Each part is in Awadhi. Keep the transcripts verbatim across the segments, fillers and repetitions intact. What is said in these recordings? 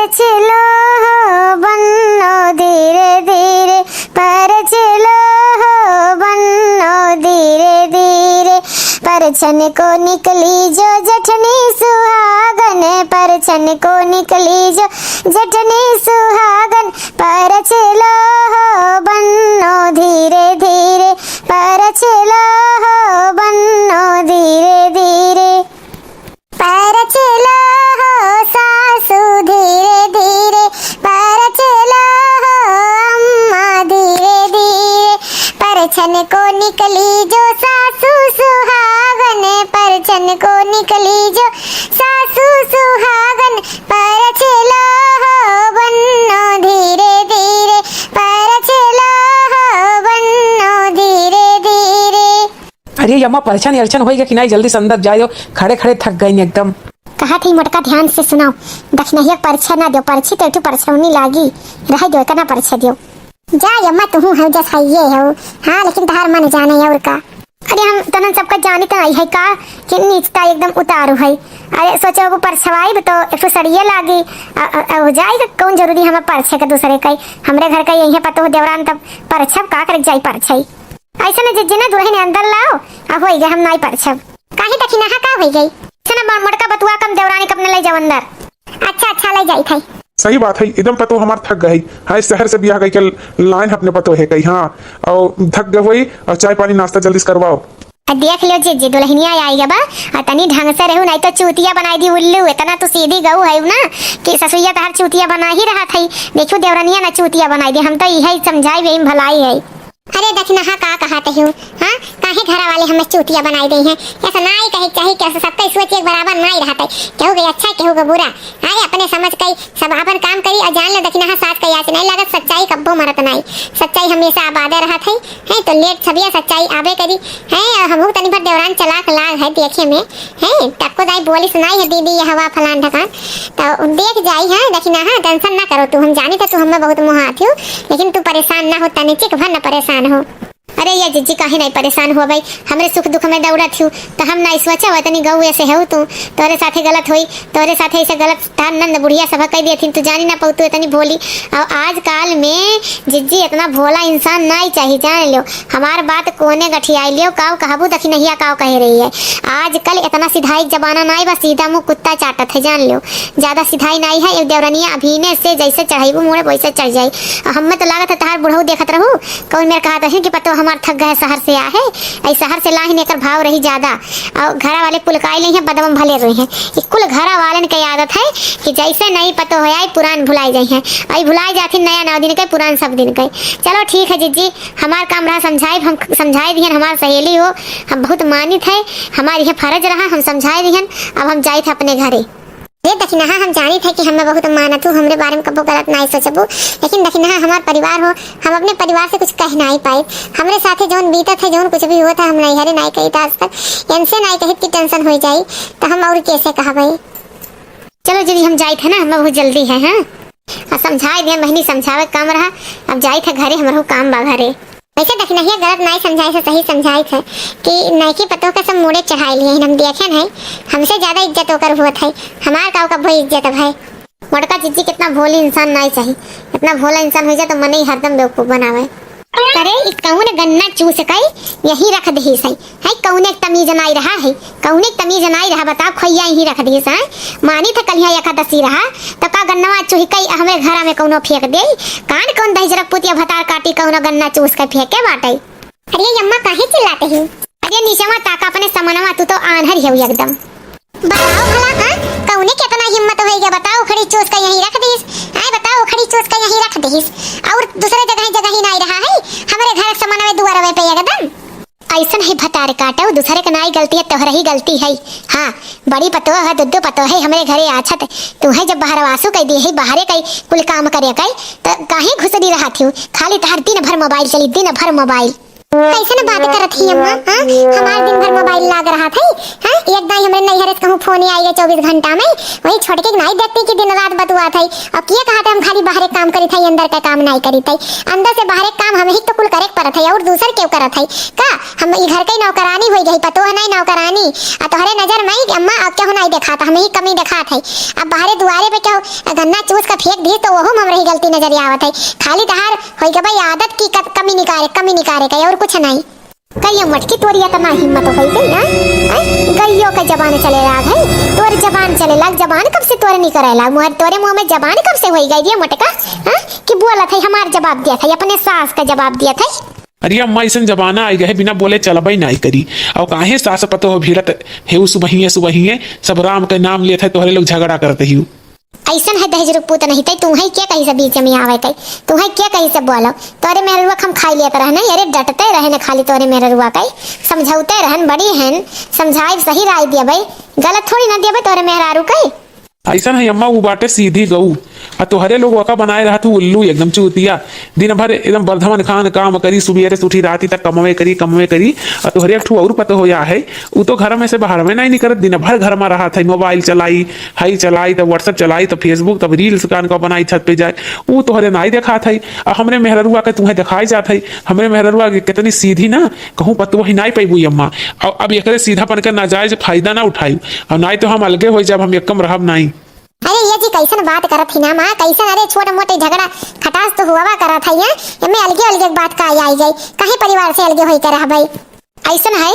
परछिलो हो बन्नो धीरे धीरे, परछिलो हो बन्नो धीरे धीरे। परछन को निकली जो जेठनी सुहागन, परछन को निकली जो जेठनी सुहागन। परछिलो हो बन्नो धीरे धीरे, परछिलो हो बन्नो धीरे धीरे। परछिलो हो सासू धीरे धीरे, परछिलो हो अम्मा धीरे धीरे। परछन को निकली जो सासू सुहागन, परछन को निकली जो सासू सुहागन। परछिलो हो बन्नो धीरे धीरे, परछिलो हो बन्नो धीरे धीरे। अरे यम्मा, परछन अरछन होइगा कि नाई? जल्दी से अंदर जायो, खड़े खड़े थक गइन एकदम। कहत ही मोटका, ध्यान से सुनाओ, दखिनहिया परछे ना दियो, परछी तो एक ठो परछौनी लागी, रह दियो, इतना परछे दियो। जा यम्मा, तुहू हौ जस हइये हौ, हाँ, लेकिन तहार मन जाने और का। अरे हम तनन सबका जानित आई है का कि नीचता एकदम उतारू है। अरे सोचो, वो परछवाई तो एक ठो सड़िए लागी, अ, अ, अ, हो जाएगा, कौन जरूरी हमें परछे के दूसरे का? हमरे घर का यही है पतोह देवरान, तब परछब का करे जाई परछाई। ऐसा न जिज्जी ना दुल्हन अंदर लाओ, आ होई गए हम नाई परछब। काहे दखिनहा का होई गई? ऐसा ना मोटका बतुआ कम देवरानी कब न ले जाओ अंदर। अच्छा, अच्छा, ले जाई थे। सही बात है, एकदम पतोह हमार थक गई है। हाँ, इस शहर से बियाह गई के लाइन अपने पतोह है कहीं, हाँ, और थक गए हुई, और चाय पानी नाश्ता जल्दी से करवाओ। आ देख लो जिज्जी, दुल्हनिया आई गबा, आ तनी ढंग से रहू, नहीं तो चूतिया बनाई दी उल्लू। इतना तो सीधी गऊ है ना कि ससुइया तहार चूतिया बना ही रहा था। देखो देवरनिया ना चूतिया बनाई दी, हम तो यही समझाई, यही भलाई है। अरे दखिनहा का कहत हो, हाँ? काहे घरा वाले हमें चूतिया बनाई देइ हैं? ऐसा नाई कहे के चाही, कि ऐसा सबका सोच एक बराबर नाई रहत है। केहू के अच्छा, केहू के बुरा। अरे अपने समझ कई सब आपन काम करी और जान लो दखिनहा सास का याच नाई लागत, सच्चाई कब्बो मरत नाई। सच्चाई हमेशा आबादे रहत है, हैं? तो लेट सबिया सच्चाई आबे करी, हैं? और हमहू तनी भर देवरान चलाक लाग है देखे में, हैं? तक्को दाई बोली सुनाई है दीदी ये हवा फलान ढकान। तो देख जाई, हाँ, दखिनहा, हाँ, tension ना करो तू, हम जानी था तू हमें बहुत मोहात हो, लेकिन तू परेशान ना हो, तनिचिक भर ना परेशान हो। अरे ये जिज्जी, काहे नहीं परेशान हो भाई, हमरे सुख दुख में दौड़त हो, तो हम नहीं सोचा हुआ तनी गऊ ऐसे हो तू, तोरे साथे गलत होई, तोरे साथे ऐसे गलत तार नंद बुढ़िया सभा कह दिए थी, तू जानी ना पाऊ तू इतनी भोली। और आजकल में जिज्जी इतना भोला इंसान नहीं चाहिए, जान लो। हमार बात कोने गठियाई लियो, काव कहबू दखिनहिया काव कहे रही है। आजकल इतना सिधाई जमाना नाई बा, सीधा मुंह कुत्ता चाटत है, जान लो। ज्यादा सिधाई नाई है, एक देवरनिया अभीने से जैसे चढ़ाईबू मुड़े वैसे चढ़ जाई। और हमें तो लागत है तहार बुढ़ऊ देखत रहू, कौन मेरे कहत रही कि पतो हमार थक गए शहर से आ है, ऐ शहर से लाहिन एकर भाव रही ज्यादा। और घरा वाले पुलकाई ले हैं, बदम भले रहे हैं। ये कुल घरा वालन के आदत है कि जैसे नई पतो हो आई पुरान भुलाई जाई हैं, और भुलाई जाती नया नौ दिन के पुरान सब दिन के। चलो ठीक है जिज्जी, हमार काम रहा समझाइब, हम समझाई दिहन, हमार सहेली हो, हम बहुत मानित है, हमार यह फर्ज रहा, हम समझाई दिहन, अब हम जाइत है अपने घरे। ये दखिनहा हम जानित है कि हमें बहुत मानत हो, हमरे बारे में कबो गलत नाई सोचबू, लेकिन दखिनहा हमार परिवार हो, हम अपने परिवार से कुछ कह नाई पाए। हमरे साथे जौन बीतत है, जौन कुछ भी होत है, हम नैहरे नाई कही आज तक, इनसे नाई कहित कि tension हो जाई, तो हम और कैसे कहबे? चलो जिज्जी हम जाइत है ना, हमें बहुत जल्दी है, हाँ। आ समझाए दिया बहिनी, समझावे कम रहा, अब जाइत है घरे, हमरो काम बा घरे। वैसे दखिनहिया गलत नाई समझाए से सही समझाइत है कि नयकी पतोह के सब मूड़े चढ़ाई लिए हैं, हम देखे नहीं, हमसे ज्यादा इज्जत ओकर हुअत है, हमार काव कब्बो इज्जत अब है। मोटका जिज्जी कितना भोली इंसान नाई चाहिए, इतना भोला इंसान हो जाए तो मने ही हरदम बेवकूफ बनावे। करे ई कौन गन्ना चूस के यहीं रख दही सही, है कौने के तमीज नाई रहा है, कौने के तमीज नाई रहा, बताओ, खोइया यहीं रख दिहिस, हैं? मानी था कलिया एकादशी रहा, तो का गन्नवा चुहि कई हमरे घरा में कौनो फेंक देई? कान कौन दहिजरक पुतिया भतार काटी कौनो गन्ना चूस के फेंके बाटे? अरे अम्मा, काहे चिल्लाते हो? अरे नीचवा ताका अपने समनवा, तू तो आन्हर ही हो एकदम। बताओ भला, हाँ? कौने के इतना हिम्मत होई गया? बताओ, उखड़ी चूस के यहीं रख दिहिस। आए बताओ, उखड़ी चूस के यहीं रख दिहिस। और दूसरे जगह, जगह ही नाई रहा है, हमरे घर समनवे दुआरवे पे एकदम। ऐसन है भतार काटो, दूसरे के नाई गलती है, तोहरे ही गलती है। हाँ, बड़ी पतोह है, दुद्दू पतोह है, हमरे घरे आछत। तू है जब बहरवासु कह दिए है, बाहरे कई कुल काम करे कई, तो काहे घुसरी रहा थी? खाली तहार दिन भर मोबाइल चली, दिन भर मोबाइल। कैसन बात करत ही अम्मा, हाँ? हमार दिन भर मोबाइल लाग रहा था, हाँ? एक दाई हमरे नैहरे से कहूँ फोन आई गए चौबीस घंटा में, वही छोटके के नाई देखते कि दिन रात बतुआ था। अब किए कहा था हम खाली बाहरे काम करी था, अंदर का काम नाई करी था। अंदर से बाहरे काम हम ही तो कुल करे के पड़त है, और दूसर केहू करत है का? हम ई घर के नौकरानी होई गई, पतोह नहीं नौकरानी। आ तोहरे नजर में कि अम्मा अब केहू नहीं देखात, हम ही कमी देखात है। अब बाहरे दुआरे पे केहू ना चूस के फेंक दिहिस तो ओहू में हमरे ही गलती नजरिया आवत है। खाली तहार होई गबे आदत की क-, कमी निकारे, कमी निकारे के, और कुछ नहीं। कहियो मटकी तोरी इतना हिम्मत होई गई, हाँ? हैं? गइयो के जबान चले लाग है, तोर जबान चले लाग, जबान कब से तोर निकरे लाग, मुहर तोरे मुँह में जबान कब से होई गई रे मोटका, हाँ? कि बोलत है, हमार जवाब दियत है, अपने सास का जवाब दियत है। अरे अम्मा, अइसन जमाना आई गए, बिना बोले चलबे नाई करी। और काहे सास पतोह भिड़त हेउ सुबहिये सुबहिये, सब राम के नाम लेत है, तोहरे लोग झगड़ा करत हिउ। अइसन है दहेजरू पूत नहीं तै, तुहैं के कही से बीच में आवे कई, तुहैं के कही से बोलो। तोरे मेहररुआ के हम खाई लेत रहने, अरे डटते रहने खाली तोरे मेहररुआ कई, समझौते रहन, बड़ी हन, समझाई सही राय दियबे, गलत थोड़ी ना दियबे तोरे मेहरारू कई। अइसन है अम्मा, उ बाटे सीधी गऊ। आ तोहरे लोग ओका बनाए रहत हु उल्लू, एकदम चूतिया। दिन भर एकदम बर्धमन खान काम करी, सुबेरे से उठी राती तक कमवे करी, कमवे करी। आ तोहरे एक ठु और पतोह या है, उ तो घर में से बाहर में नहीं निकलत, दिन भर घर में रहत है, मोबाइल चलाई, हई चलाई, तब WhatsApp चलाई, तब Facebook, तब reels कान का बनाई छत पे जाए। उ तोहरे नाई देखात है, आ हमरे मेहररुआ के तुहें देखाई जात है। हमरे मेहररुआ के कितनी सीधी ना, कहूँ पतोह ही नाई पैबू अम्मा। और अब एकरे सीधापन के नाजायज फायदा ना उठाई, और नाई तो हम अलगे हो जाब, हम एकम रहब नाई। अरे ये जी कैसन बात करत ही ना माँ, कैसन? अरे छोट मोट झगड़ा खटास तो हुआ करत है, हैं? एमे अलगे अलगे बात का आई गई, कहीं परिवार से अलगे होई के रहबे? ऐसन है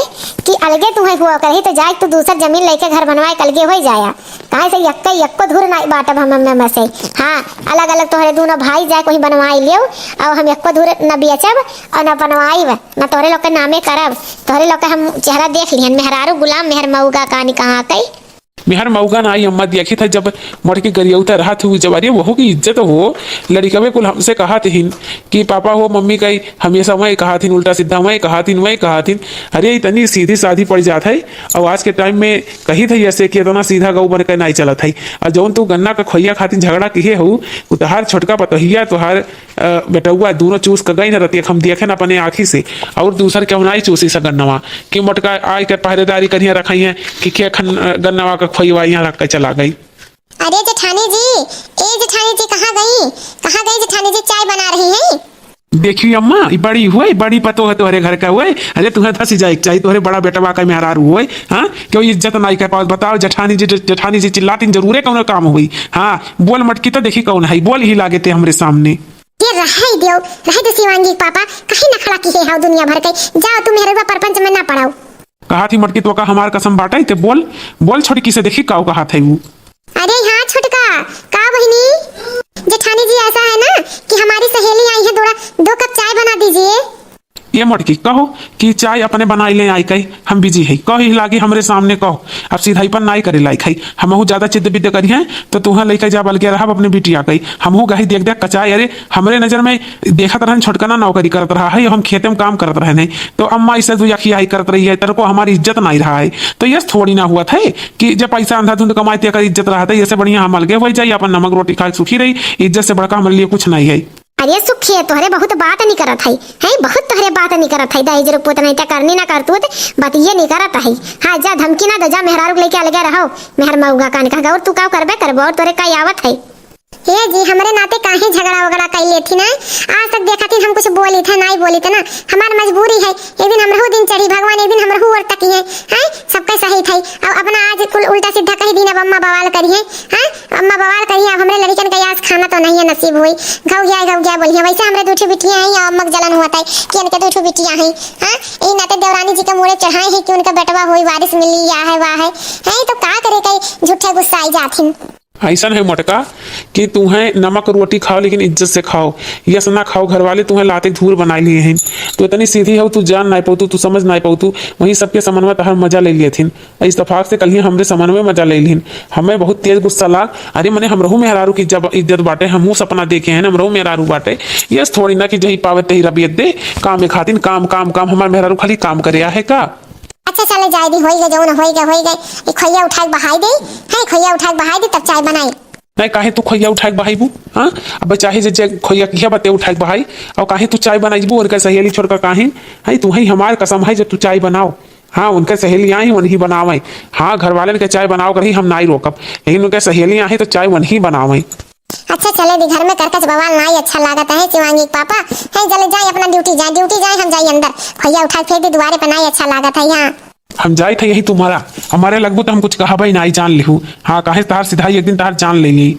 कि अलगे तुहें हुआ करही तो जाए तू दूसर जमीन लेके घर बनवाए के अलगे होई जाया, काहे से यक्के यक्को धूर नाई बाटब हम एमे से। हाँ, अलग अलग तोहरे दोनों भाई जाए कोई बनवाई लियो, और हम यक्को धूर न बेचब और न बनवाइब, न तोहरे लोग के नामे करब। तोहरे लोग के हम चेहरा देख लिहन, मेहरारू गुलाम मेहर मऊगा कानी कहाँ कई। मेहर मऊगा नाई अम्मा, देखी था जब मोटकी गरियौता रहत हुई जब, अरे वहू की इज्जत हो, लड़िकवे कुल हमसे कहत हिन कि पापा हो मम्मी कई हमेशा वही कहत हिन, उल्टा सीधा वही कहत हिन, वही कहत हिन। अरे इतनी सीधी साधी पड़ जात है। और आज के time में कही था ऐसे कि इतना सीधा गऊ बन के नाई चलत है। और जौन तू गन्ना का खोइया खातिर झगड़ा किहे हो, उ तोहार छोटका पतोहिया, तोहार अ, बेटउआ दूनो चूस के गइन रतिया, हम देखेन अपने आँखी से। और दूसर केहू नाई चूसी स गन्नवा कि मोटका आइके पहरेदारी करिहें, रखइहें कि के खन, अ, गन्नवा के खोइवा यहाँ रख के चला गई। अरे जेठानी जी, ए जेठानी जी, कहाँ गई, कहाँ गई जेठानी जी, चाय बना रही हैं? देखी अम्मा, ई बड़ी हुए, बड़ी पतोह तोहरे घर का हुए। अरे तुहें धसी जाए के चाहिए, तोहरे बड़ा बेटवा का मेहरारू हुए। हाँ, केहू इज्जत नाई कर पावत। बताओ जेठानी जी, जेठानी जी चिल्लातिन जरूरे कौनो काम हुई। हाँ, बोल मटकी तो देखी कौन है, बोल ही लागे ते हमरे सामने। ये रहे देव, रहे दे शिवांगी के पापा, कहीं नखड़ा किहे हौ दुनिया भर के। जाओ तू मेहरुआ परपंच में ना पड़ाओ। कहा थी मटकी, तोका हमार कसम बाटे, ते बोल, बोल छोटकी से, देखी काऊ कहा थे वो। अरे हाँ छोटका, का बहिनी? जेठानी जी ऐसा है ना कि हमारी सहेली आई है, थोड़ा दो कप चाय बना दीजिए। ये मोटकी, कहो कि चाय अपने बनाई ले आई कई, हम busy है। कहो ही लागी हमरे सामने कहो, अब सीधाईपन नाई करे लायक है। हमहू ज्यादा चिद्द बिद्द करिहें तो तुहें लइके जाब अलगे रहब अपने बिटिया कई। हमहू गही देख देख कचाए, अरे हमरे नजर में देखत रहन छोटकना नौकरी करत रहा है, हम खेते में काम करत रहन है, तो अम्मा इसे दुई अखिया ही करत रही है, तनको हमारी इज्जत नाई रहा है। तो यस थोड़ी ना हुआ था कि जब पैसा अंधाधुंध कमाए ते अगर इज्जत रहत है, इससे बढ़िया हम अलगे हो जाई, अपन नमक रोटी खाए सुखी रही, इज्जत से बढ़का हमारे लिए कुछ नहीं है। अरे सुखी है तोहरे बहुत बात नहीं करत है, हैं बहुत तोहरे बात नहीं करत है, दहेज रुक पुत नहीं ते करनी ना करतूत, बतिये नहीं करत है। हाँ जा धमकी ना दो, जा मेहरारू के लेके अलगे रहो, मेहर मऊगा कान कह और तू का करबे करबो और तोरे का आवत है। हे जी, हमरे नाते काहे झगड़ा वगड़ा कई लेथी ना? आज तक देखा थी हम कुछ बोली थे, नाई बोली थे ना, हमार मजबूरी है। एक दिन हमरहू दिन चढ़ी, भगवान एक दिन हमरहू ओर तकी है, हैं? सबके सही थे, अब अपना आज कुल उल्टा सीधा कही दिन, अब अम्मा बवाल करी है, हैं? अम्मा बवाल करी है, अब हमरे लड़िकन का आज खाना तो नहीं है नसीब हुई, घौ गया, घौ गया बोली है। वैसे हमरे दू ठो बिटिया हैं, या अम्मा के जलन हुआ था कि इनके दू ठो बिटिया हैं, हाँ? यही नाते देवरानी जी के मुड़े चढ़ाए हैं कि उनका बेटवा हुई, वारिस मिली, या है, वाह है, हैं? तो का करे, कई झूठे गुस्सा आई जाथिन। ऐसन है मोटका कि तुहें नमक रोटी खाओ, लेकिन इज्जत से खाओ, यस ना खाओ। घर वाले तुहें लाते धूर बनाए लिए हैं। तू इतनी सीधी हो, तू जान नाई पौतू, तू समझ नाई पौतू। वहीं सबके समनवा तहार मजा ले लिए थिन। इस तफाक से कल ही हमरे समनवे मजा ले लिहिन। हमें बहुत तेज गुस्सा लाग। अरे मने हमरहू मेहरारू की जब इज्जत बाटे, हमहू सपना देखे हैं, हमरहू मेहरारू बाटे। यस थोड़ी ना कि जही पावे तही रबियत दे। काम में खातिन काम, काम, काम। हमार मेहरारू खाली काम करे आहे का? अच्छा चले जाए दी, होई गए जौन होई गए, होई गए। एक खोइया उठा के बहाई दे, है खोइया उठा के बहाई दे तब चाय बनाई। नहीं काहे तू खोइया उठा के बहाईबू? हाँ, अब चाहे जे, जे खोइया किया बते उठा के बहाई, और काहे तू चाय बनाईबू? उनका सहेली छोड़ कर काहे? है तू ही हमार कसम है जो तू चाय बनाओ। हाँ, उनका सहेली आई वही बनावे। हाँ, घर वाले के चाय बनाओ कर ही हम नाई रोकब, लेकिन उनका सहेली आई तो चाय वही बनावे। अच्छा चले दी, घर में करकच बवाल नाई अच्छा लागत है। शिवांगी के पापा है, चले जाए अपना ड्यूटी जाए, ड्यूटी जाए, हम जाए अंदर। खोइया उठा के फेंक दी दुआरे पे, नाई अच्छा लागत है यहाँ। हम जाइत है यही तुम्हारा, हमारे लगबू तो हम कुछ कहबे नाई, जान लिहू। हाँ, काहे तहार सिधाई एक दिन तहार जान ले ली।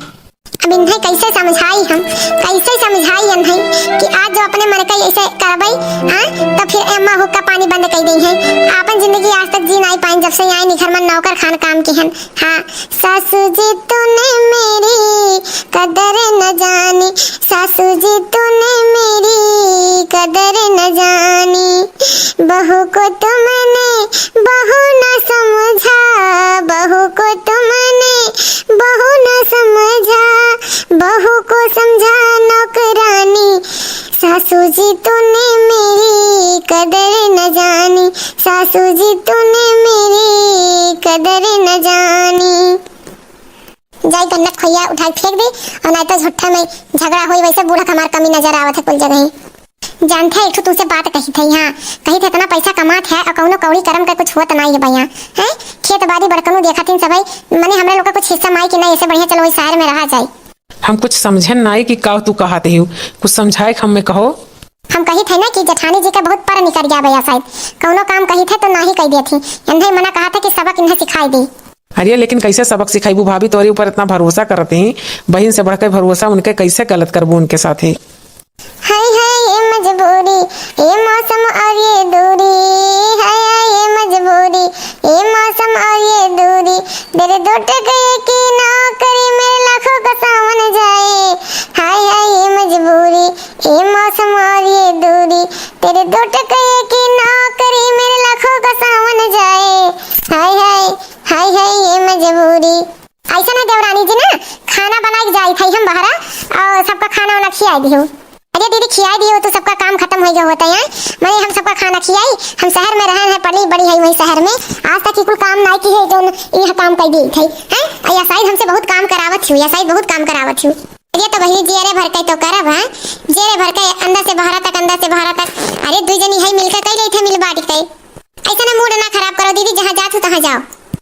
अब इन्हें कैसे समझाई हम, कैसे समझाई इन्हें कि आज जो अपने मन का ऐसे करबई, हाँ, तो फिर अम्मा हुक्का पानी बंद कर दी है। आपन जिंदगी आज तक जी नाई पाइन, जब से यहाँ निखर मन नौकर खान काम की हन। हाँ, सासू जी तूने मेरी कदर न जानी, सासू जी तूने मेरी कदर न जानी। बहू को तुमने बहू न समझा, बहू को तुमने बहू न समझा, बहू को समझा नौकरानी। सासू जी तूने मेरी कदर न जानी, सासू जी तूने मेरी कदर न जानी। जाई गन्ना खोइया उठाई फेंक दी, और नाहीं तो झूठा में झगड़ा होई, वैसे बूढ़ा के हमार कमी नजर आवत है कुल जगह ही। जानत है, एक ठो तुमसे बात कही थी, हाँ, कही थे इतना पैसा कमात है और कौनो कौड़ी करम का कुछ होत नाई है भैया, हैं? खेत बाड़ी बड़कनू देखा थीन सबै, मने हमरे लोग का कुछ हिस्सा माई कि नाई, ऐसे बढ़िया चलो वही शहर में रहा जाए। हम कुछ समझन नाई कि का तू कहत हिउ, कुछ समझाए के हमें कहो। हम कही थे ना कि जेठानी जी का बहुत पर निकर गया भैया, शायद कौनो काम कही थे तो नाही कह दिया थी, इन्हें मना कहा था कि सबक इन्हें सिखाई दी। अरे लेकिन कैसे सबक सिखाइबू भाभी, तोरे ऊपर इतना भरोसा करत ही, बहिन से बढ़ के भरोसा उनके कैसे गलत करबू उनके साथ ही? हाय हाय ये मजबूरी, ये मौसम और ये दूरी, हाय हाय ये मजबूरी, ये मौसम और ये दूरी, तेरे दो टके की नौकरी मेरे लाखों का सावन जाए। हाय हाय ये मजबूरी, ये मौसम और ये दूरी, तेरे दो टके की नौकरी मेरे लाखों का सावन जाए। हाय हाय, हाय हाय ये मजबूरी। ऐसा ना देवरानी जी ना, खाना बनाए के जाई थी हम बहरा, और सबका खाना वाना खियाई दियो। अरे दीदी, खियाई दियो तो सबका काम खत्म हो गया होता है। मने हम सबका खाना खियाई, हम शहर में रहन है, पली बड़ी है वही शहर में, आज तक ही कुल काम नाई की है जो यह काम कर दी थी, हैं? या शायद हमसे बहुत काम करावत हिउ, या शायद बहुत काम करावत हिउ। अरे तो बहिनी, जेरे भर के तो करब, हैं? जेरे भर के, अंदर से बहरा तक, अंदर से बहरा तक। अरे दुई जनी है मिलके कई लेते मिल बांट के। ऐसा ना मूड ना खराब करो दीदी, जहाँ जात हो तहाँ जाओ।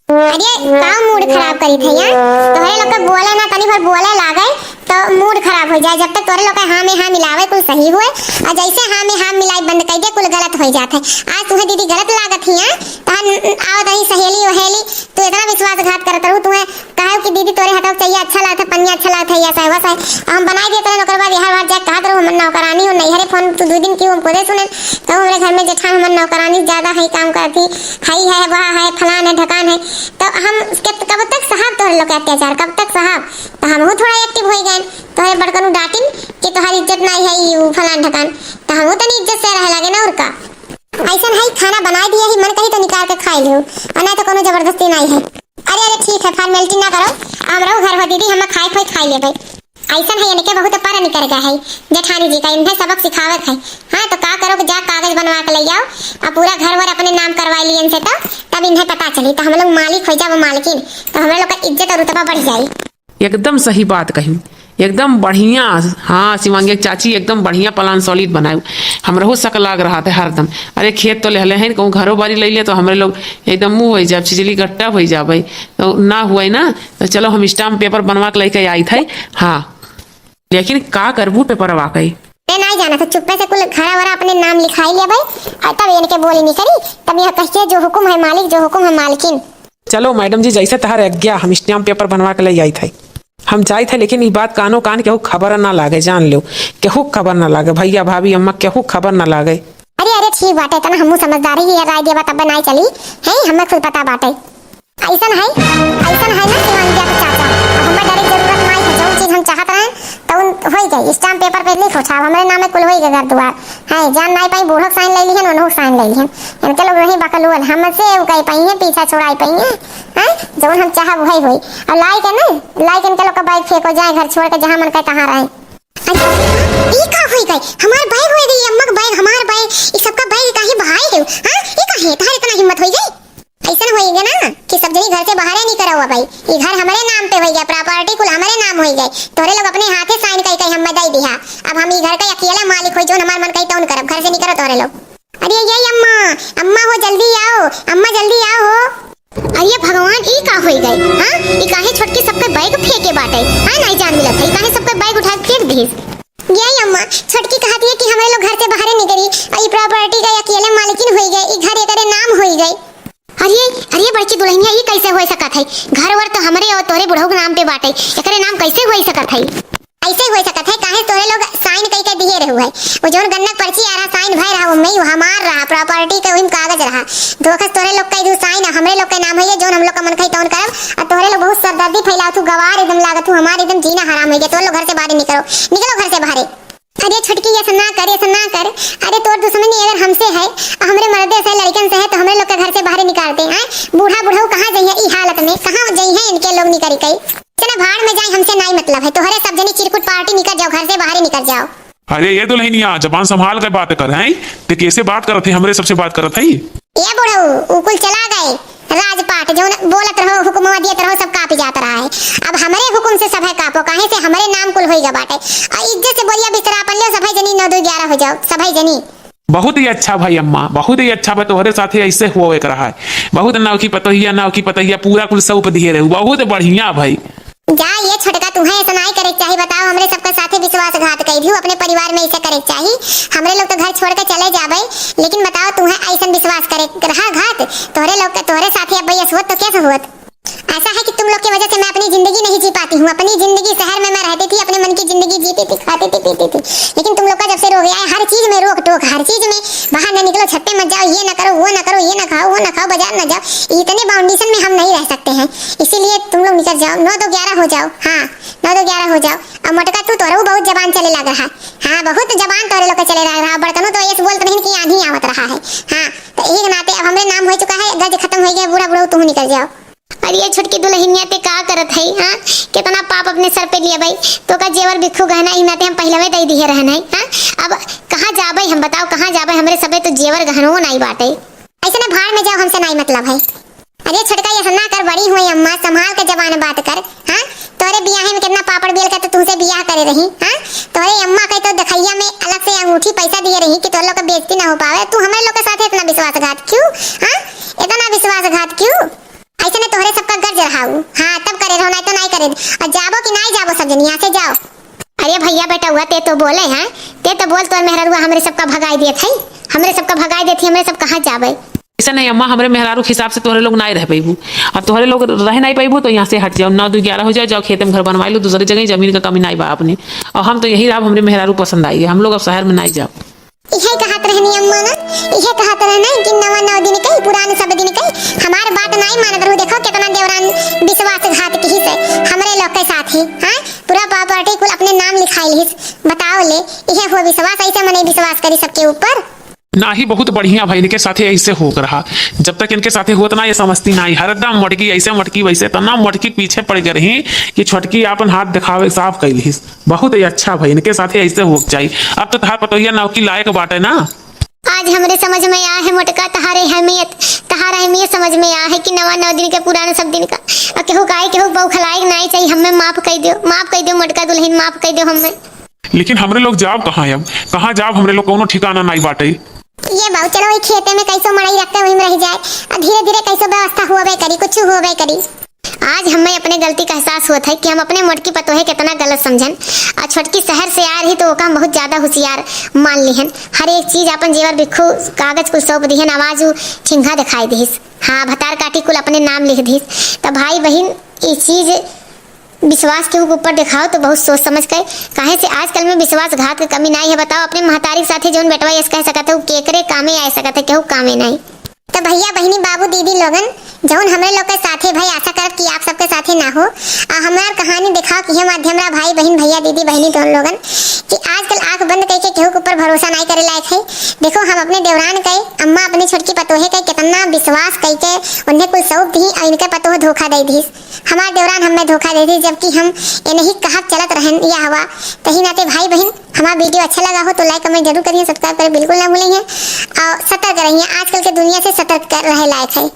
अरे का मूड खराब करी थे यार, तोहरे लोग के बोले ना, तनी भर बोले लागे तो मूड खराब हो जाए। जब तक तोहरे लोग के हाँ में हाँ मिलावे कुल सही हुए, और जैसे हाँ में हाँ मिलाई बंद कर दे कुल गलत हो जात है। आज तुम्हें दीदी गलत लागत ही है, तहन आओ दही सहेली वहेली, तू इतना विश्वासघात करत रहू, तुम्हें कहे कि दीदी तोरे हथवा के चाहिए अच्छा लागत है, पनिया अच्छा लागत है, या सहवा सह, हम बनाई देते हैं, ओकर बाद यहाँ बाहर जाके कहत रहू, "हमर नौकरानी हो, नैहरे फोन तू दू दिन की हम खुदे सुने, तो हमरे घर में जेठान हमर नौकरानी ज्यादा है, काम करती, हई है, वह है, फलान है, ढकान है।" तो हम के-, कब तक सहब तोहरे लोग के अत्याचार, कब तक सहब? तो हमहू थोड़ा active हो गए, तोहरे बड़कनू डांटिन कि तोहर इज्जत नहीं है, यू फलान ढकान, तो हमहू तनी इज्जत से रहे लगे ना, और का? ऐसन है, खाना बनाई दिया ही, मन कही तो निकाल के खाई लियो, और नहीं तो कोनो जबरदस्ती नहीं है। अरे, अरे, ठीक है, formality ना करो, हमरो घर हो दीदी, हम खाए खोई खाई लेबै। ऐसन है, इनके बहुत पर निकर गया है जेठानी जी का, इन्हें सबक सिखावत है। हाँ, तो का करो, जा कागज बनवा के ले आओ, और पूरा घर वर अपने नाम करवा लियन से, तो तब इन्हें पता चली, तो हम लोग मालिक हो जाओ, मालकिन, तो हम लोग का इज्जत और रुतबा बढ़ जाए। एकदम सही बात कही, एकदम बढ़िया। हाँ शिवांगी चाची, एकदम बढ़िया plan solid बनायु। हमरहू शक लाग रहा था हरदम। अरे खेत तो लेहले हैं, कहूँ घरो बारी ले ले तो हमरे लोग एकदम मुँह हो जाब, छिचली गट्टा हो जाबे। तो ना हुए ना, तो चलो हम stamp paper बनवा के लेके आई थे। हाँ लेकिन का करबू पेपरवा के? ए, नहीं जाना था, चुप्पे से कुल घरा वरा अपने नाम लिखाई लिया भाई, और तब इनके बोली नहीं करी, तब यह कहिए जो हुकुम है मालिक, जो हुकुम है मालकिन। चलो मैडम जी, जैसे तहार आज्ञा, हम stamp paper बनवा के ले आई थे। हम जाई थे, लेकिन ई बात कानो कान केहू खबर ना लागे, जान लो, केहू खबर ना लागे, भैया भाभी अम्मा केहू खबर ना लागे। अरे, अरे, ठीक बाटे, इतना हमहू समझदारी ही राय देबा तब ना चली, हैं, हमें खुद पता बाटे। ऐसन है, ऐसन है ना शिवांगिया के चाचा, अब हमें डरे के जरूरत नहीं है, जौन चीज हम चाहत रहे, तो उन होई गई, stamp paper पे लिख उठा, हमरे नाम में कुल होई गई घर दुआर। हैं, जान नाई पाई, बूढ़ो के sign ले लिहन, उन्हों के sign ले लिहन। इनके लोग रही बकलोल, हमसे उ कह पाई हैं, पीछा छुड़ाई पाई हैं। हैं, जौन हम चाहब वही होई। और लाई के ना, लाई के इनके लोग का bag फेंको, जाए घर छोड़ के, जहाँ मन कहे तहाँ रहे। अरे, ई का होई गई? हमार bag होई गई, अम्मा का bag, हमार bag, ई सबका bag काहे बहाए हो? हाँ, ई काहे? तहार इतना हिम्मत होई गई? ऐसन होई गया ना कि सब जनी घर से बाहरे नहीं करवा भाई, ई घर हमरे नाम पे होई गया, property कुल हमरे नाम होई गए, तोरे लोग अपने हाथे sign कई कई हमें दे दिया। अब हम ई घर के अकेला मालिक होई, जोन हमार मन कही तौन करब, घर से निकरो तोरे लोग। अरे ये अम्मा, अम्मा हो जल्दी आओ, अम्मा जल्दी आओ हो। अरे भगवान, ई का होई गए? हाँ, ई काहे छोटकी सबके bag फेंके बाटे? हाँ, नहीं जान मिलत है, ई काहे सबके bag उठा के फेंक दिस? ये अम्मा, छोटकी कहत है कि हमरे लोग घर से बाहरे निकरी और ई property का अकेले मालकिन होई गए, ई घर एकरे नाम होई गए। ये, अरे बड़की दुल्हनिया, ई कैसे होइ सकत है? घर वर तो हमरे और तोहरे बुढ़ऊ के नाम पे बाटे, एकरे नाम कैसे होइ सकत है? ऐसे होइ सकत है, काहे तोहरे लोग sign कई के दिहे रहू है। वो जौन गन्ना के पर्ची आ रहा, sign भय रहा, उनमें ही हमार रहा, property के उहिम कागज रहा। धोखा से तोहरे लोग कई दू sign, हमरे लोग के नाम है ये, जौन हम लोग का मन खाई तौन करब। और तोहरे लोग बहुत सरदर्दी फैलावत हू, गवार एकदम लागत हू, हमार एकदम जीना हराम होइ गया। तोहरे लोग घर से बाहर निकलो, निकलो घर से बाहर। अरे छोटकी, ऐसा ना कर, ऐसा ना कर। अरे तोर दुश्मनी अगर हमसे है, हमरे मर्दे से, लड़कन से है, तो हमरे लोग के घर से बाहर निकाल दे, हैं? बूढ़ा बुढ़ऊ कहाँ जइहे ई हालत में, कहाँ जइहे इनके लोग निकल के? चला भाड़ में जाए, हमसे नाई मतलब है। तोहरे सब जनी चिरकुट party निकल जाओ, घर से बाहर ही निकल जाओ। अरे ये दुल्हनिया, जबान संभाल के बात कर, हैं? ते कैसे बात करत है, हमरे सबसे बात करत है? ए बुढ़ऊ, उ कुल चला गए। राजपाट जौन बोलत रहो, हुक्मवा दियत रहो, सब कापी जात रहा है। अब हमरे हुक्म से सभे कापो, काहे से हमरे नाम कुल होइगा बाटे। आ इज्जत से बोलिया बिस्तरा अपन लियो, सभे जनी नौ दो ग्यारह हो जाओ, सभे जनी। बहुत ही अच्छा भाई अम्मा, बहुत ही अच्छा भाई, तोहरे साथे ऐसे होवे के रहा है। बहुत नवकी पतोहिया, नवकी पतोहिया पूरा कुल सौंप दिए रहू, बहुत बढ़िया भाई। जा ये छोटका, तुहे ऐसा नाई करे के चाही, बताओ, हमरे सबके साथे विश्वासघात कई दिहू, अपने परिवार में ऐसे करे के चाही। हमरे लोग तो घर छोड़ के चले जाबे, लेकिन बताओ, तुहे ऐसन विश्वास करे के रहा घात? तोहरे लोग के, तोहरे साथे अब ऐसा होत तो कैसे होत? ऐसा है कि तुम लोग की वजह से मैं अपनी जिंदगी नहीं जी पाती हूँ। अपनी जिंदगी शहर में मैं रहती थी, अपने मन की जिंदगी जीती थी, खाती थी, पीती थी, लेकिन तुम लोग का जब से रो गया है, हर चीज में रोक टोक, हर चीज में बाहर न निकलो, छत पे मत जाओ, ये ना करो, वो ना करो, ये ना खाओ, वो ना खाओ, बाजार ना जाओ, इतने बाउंडेशन में हम नहीं रह सकते हैं, इसीलिए तुम लोग निकल जाओ, नौ दो ग्यारह हो जाओ। हाँ, नौ दो ग्यारह हो जाओ। अब मोटका तू, तोहरहू बहुत जबान चले लग रहा। हाँ, बहुत जबान तोहरे लोग के चले लग रहा। बड़कनू तो ऐसे बोलत रहिन कि आंधी आवत रहा है। हाँ, तो यही के नाते अब हमरे नाम हो चुका है, गज खत्म हो गया, बूढ़ा बूढ़ा तू निकल जाओ। अरे ये छोटकी दुल्हनिया ते का करत है, हाँ? कितना पाप अपने सर पे लिया भाई। तो का जेवर बिक्खू गहना ही नाते हम पहले में दे दिए रहन है, हाँ? अब कहाँ जाबे हम, बताओ कहाँ जाबे? हमरे सबे तो जेवर गहनो नहीं बाटे। ऐसे ना भाड़ में जाओ, हमसे नहीं मतलब है। अरे छोटका, ऐसा ना कर, बड़ी हुई अम्मा, संभाल के जबान बात कर। हाँ, तोरे बियाहे में कितना पापड़ बेल के तो तुमसे बियाह करे रही। हाँ, तोरे अम्मा के तो देखैया में अलग से अंगूठी पैसा दिए रही कि तोरे लोग का बेइज्जती ना हो पावे। तू हमारे लोग के साथ इतना विश्वासघात क्यों? हाँ, इतना विश्वासघात क्यों? ऐसे ने तोहरे सबका गर्ज रहाऊ। हाँ, तब करे रहो, नहीं तो नहीं करे। और जाबो कि नहीं जाबो, सब जन यहाँ से जाओ। अरे भैया बेटा हुआ, ते तो बोले हैं, ते तो बोल, तोर मेहररुआ हमरे सबका भगाई देत है, हमरे सबका भगाई देत है, हमरे सब कहाँ जाबे? ऐसा नहीं अम्मा, हमरे मेहरारू के हिसाब से तोहरे लोग नाई रह पैबू। अब तोहरे लोग रह नाई पैबू तो यहाँ से हट जाओ, नौ दो ग्यारह हो जाओ, जाओ खेते में घर बनवाई लो, दूसरी जगह जमीन का कमी नाई बा अपने। और हम तो यही रहा, हमरे मेहरारू पसंद आई, हम लोग अब शहर में नाई जाओ। इहे कहत रहनी अम्मा ना, इहे कहत रहना कि नवा नौ दिन के, पुरान सब दिन के, हमार बात नाई मानत रहू। देखो कितना देवरान विश्वासघात किहिस हमरे लोग के साथ ही, हाँ? पूरा प्रॉपर्टी कुल अपने नाम लिखाई लिहिस। बताओ ले, इहे हो विश्वास, ऐसे मने विश्वास करी सबके ऊपर? नाही, बहुत बढ़िया भाई, इनके साथे ऐसे होत रहा। जब तक इनके साथे होत ना, ये समझती नाही, हरदम मोटकी ऐसे, मोटकी वैसे, तना मोटकी पीछे पड़ गए रही कि छोटकी आपन हाथ दिखावे साफ कैलिस। बहुत ही अच्छा भाई, इनके साथे ऐसे होक चाहिए। अब तो तहार पतोहिया नौकी लायक बाटे ना। आज हमरे समझ में आ है मोटका, तहारे अहमियत, तहार अहमियत समझ में आ है कि नवा नौ दिन के पुराना सब दिन का। और केहू काहे केहू बौखलाए के नाही चाहिए, हमें माफ कर दो, माफ कर दो मोटका दुल्हन, माफ कर दो हमें। लेकिन हमरे लोग जाब कहाँ अब? कहाँ जाब? हमरे लोग कौनो ठिकाना नाई बाटे। ये बाऊ, चलो वही खेते में कैसो मड़ई रखते वहीं में रह जाए, और धीरे धीरे कैसो व्यवस्था होबे करी, कुछ होबे करी। आज हमें अपने गलती का एहसास होत है कि हम अपने मोटकी पतोहे कितना गलत समझन, और छोटकी शहर से आ रही तो ओका हम बहुत ज्यादा होशियार मान लिहन। हर एक चीज अपन जेवर बिखू कागज कुल सौंप दिहन, आवाज उ ठिंगा दिखाई दिहिस। हाँ, भतार काटी कुल अपने नाम लिख दिहिस। तो भाई बहिन, ई चीज विश्वास केहू के ऊपर दिखाओ तो बहुत सोच समझ के, काहे से आजकल में विश्वासघात के कमी नाई है। बताओ, अपने महतारी के साथे जौन बेटवा यस कह सकत है, उ केकरे कामे आ सकत है, केहू कामे नाई। तो भैया, बहिनी, बाबू, दीदी लोगन, जौन हमरे लोग के साथे भाई, आशा करब कि आप सबके साथे ना हो। आ हमार कहानी दिखाओ कि हम माध्यम रहा भाई, बहिन, भैया, दीदी, बहिनी, जौन लोगन कि आजकल आंख बंद करके केहू के ऊपर भरोसा नाई करे लायक है। देखो, हम अपने देवरान के, अम्मा अपने छोटकी पतोहे के कितना विश्वास करके उन्हें कुल सौंप दी और इनके पतोह धोखा दे दी। हमार देवरान हमें धोखा दे दी, जबकि हम ये नहीं कहब चलत रहन या हवा। तही नाते भाई बहिन, हमार video अच्छा लगा हो तो like comment जरूर करिए, subscribe करें बिल्कुल ना भूलेंगे और सतर्क रहिए, आजकल के दुनिया से सतर्क कर रहे लायक है।